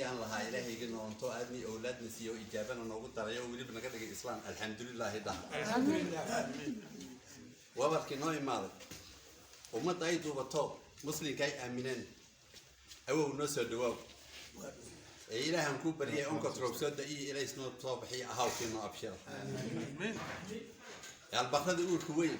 Haddii aan lahaa ilaahayga noonto aadni owlaadna siiyo, ijaabana noogu darayo, weliba naga dhigay Islaan, alxamdulilaahi dhaha. Wabarkii noo imaaday, ummadda ay duubato, muslimka ay aamineen, awow noo soo dhawaaw. Ee Ilaahan kuu baryay, onkod roob soo da iyo ilays noo soo bixiya, ahawkii noo abshira. Albakrada uurka weyn,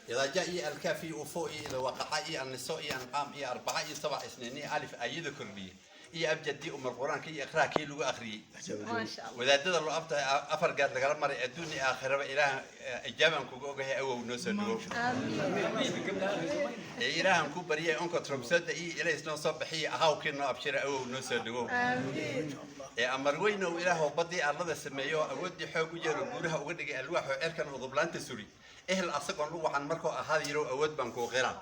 idaaja iyo Alkaaf iyo Ufo iyo Idawaqaca iyo Anniso iyo Ancaam iyo Arbaca iyo Sabac, Isniin iyo Alif, ayada kordhiye iyo abjadii umar Qur-aanka iyo iqraakii lagu akhriyey. Maasha Allah. Wadaadada loo abtahay, afar gaad lagala maray, adduun iyo aakhiraba Ilaah ijaabaan kuga ogahay, awow noo soo dhawow. Ee Ilaahan ku baryay, onkod robsada iyo ilays noo soo bixiya, ahawkii noo abshira, awow noo soo dhawow. Ee amar weynow Ilaahoo baddii arlada sameeyo oo awooddii xoog u yeero, guuraha uga dhigay alwaaxoo cerkan udublaanta suri, ehel asagoon u wacan markoo ahaad yarow, awood baan kuu qira.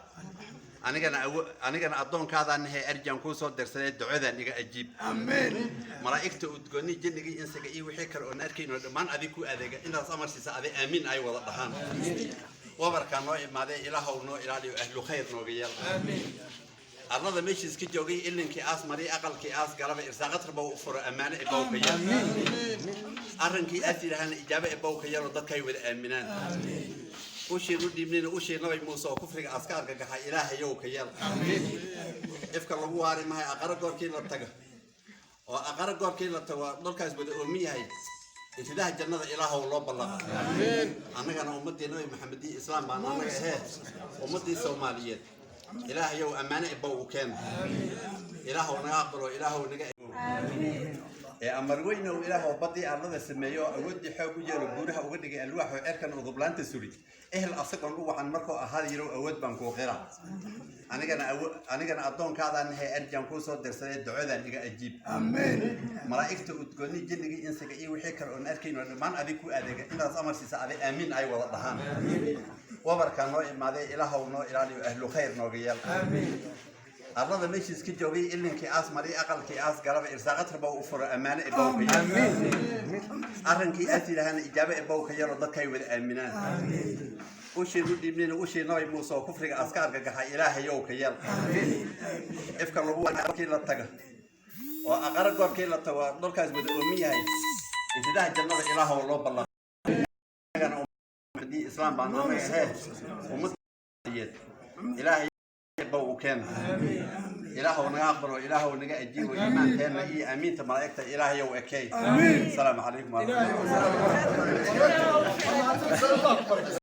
Anigana anigana addoonkaadaan nahay, arjaan kuu soo dirsaday, ducadan iga ajiib. Malaa'igta udgooni, jinnigii, insiga iyo wixii kale oon arkayno, dhammaan adig ku adeega, intaas amar siisa, aday aamiin ay wada dhahaan. Wabarkaa noo imaaday, Ilaahow noo ilaaliyo, ahlu khayr nooga yeel. Arlada meeshiis ka joogay, ilinkii aas mariy, aqalkii aas galaba, irsaaqad rabow u furo, ammaano ebow ka yeel. Arrinkii aas yidhaahana ijaabo ebow ka yeelo, dadkay wada aaminaan. Ushiin u dhiibnayna, ushii Nabi Muuse oo kufriga aas ka argagaxay, Ilaahayow ka yeel. Ifka lagu waari mahay, aqaro goorkii la taga oo aqaro goorkii la tago, dhulkaas wada oomin yahay, iridaha jannada Ilaahow loo ballaqa. Annagana ummaddii Nabi Maxamedii Islaam baan annaga ahee, ummaddii Soomaaliyeed Ilaahayow ammaano ebow u keen. Ilaahow naga aqbalo, Ilaahow naga. Ee amar weynow Ilaahoo baddii arlada sameeyo oo awooddii xoog u yeelo, guuraha uga dhigay alwaaxoo cerkan udublaanta suri, ehel asagoon u wacan markoo ahaad yarow, awood baan kuu qira. Anigana anigana addoonkaadaan nahay, arjaan kuu soo dirsaday, ducadan iga ajiib. Malaa'igta udgooni, jinnigii, insiga iyo wixii kale oon arkayno, dhammaan adig ku adeega, intaas amar siisa, aday aamiin ay wada dhahaan. Wabarkaa noo imaaday, Ilaahow noo ilaaliyo, ahlu khayr nooga yeel. Arlada meeshiis ka joogay, ilinkii aas mariy, aqalkii aas galaba, irsaaqad rabow u furo, ammaano ebow ka yeel. Arrinkii aas yidhaahana ijaabo ebow ka yeelo, dadkay wada aaminaan. Ushiin u dhiibnayna, ushii Nabi Muuse oo kufriga aas ka argagaxay, Ilaahayow ka yeel. Ifka lagu goorkii la taga oo aqaro goorkii la tago, dhulkaas wada oomin yahay, iridaha jannada Ilaahow loo ballaqa. Ummadii Islaam baan annaga ahee, ummadda Ilaahay bow u keen. Ilaahow naga aqbalo, Ilaahow naga ajiibo, iimaankeenna iyo aamiinta malaa'igta Ilaahayow ekey. Asalaamu calaykum waraxmatullahi.